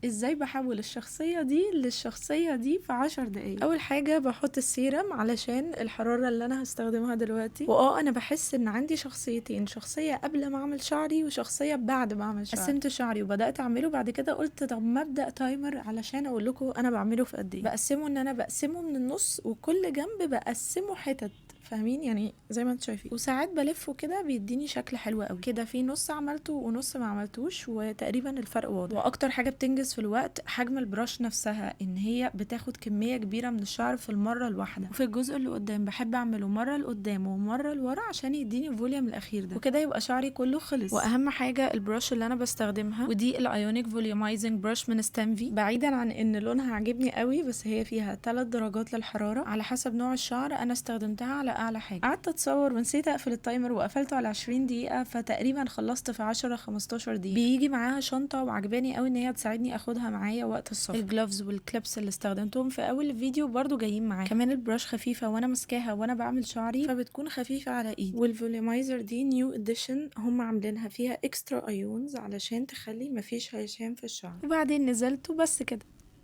ازاي بحول الشخصية دي للشخصية دي في 10 دقايق. اول حاجة بحط السيرم علشان الحرارة اللي انا هستخدمها دلوقتي. واه انا بحس ان عندي شخصيتين، شخصية قبل ما اعمل شعري وشخصية بعد ما اعمل شعري. قسمت شعري وبدات اعمله، بعد كده قلت طب ما ابدا timer علشان اقول لكم انا بعمله في قد ايه. بقسمة ان انا بقسمة من النص، وكل جنب بقسمة حتت، فاهمين؟ يعني زي ما انتم شايفين. وساعات بلفه كده بيديني شكل حلو قوي كده. في نص عملته ونص ما عملتوش، وتقريبا الفرق واضح. واكتر حاجة بتنجز في الوقت حجم ال brush نفسها، ان هي بتاخد كمية كبيرة من الشعر في المرة الواحده. وفي الجزء اللي قدام بحب اعمله مرة لقدام ومرة لورا عشان يديني ال volume الاخير ده، وكده يبقى شعري كله خلص. واهم حاجة ال brush اللي انا بستخدمها، ودي ال ionic volumizing brush من ستانفي. بعيدا عن ان لونها عاجبني قوي، بس هي فيها 3 درجات للحرارة على حسب نوع الشعر. انا استخدمتها على اعلى حاجه. قعدت اتصور ونسيت اقفل ال timer وقفلته على 20 دقيقه، فتقريبا خلصت في 10 15 دقيقه. بيجي معاها شنطه، وعجباني قوي ان هي تساعدني اخدها معايا وقت السفر. ال gloves وال clips اللي استخدمتهم في اول الفيديو برضو جايين معايا. كمان ال brush خفيفة وانا ماسكاها وانا بعمل شعري، فبتكون خفيفة على ايدي. وال volumizer دي new edition هم عاملينها فيها extra ions علشان تخلي مفيش هيشان في الشعر. وبعدين نزلت وبس كده.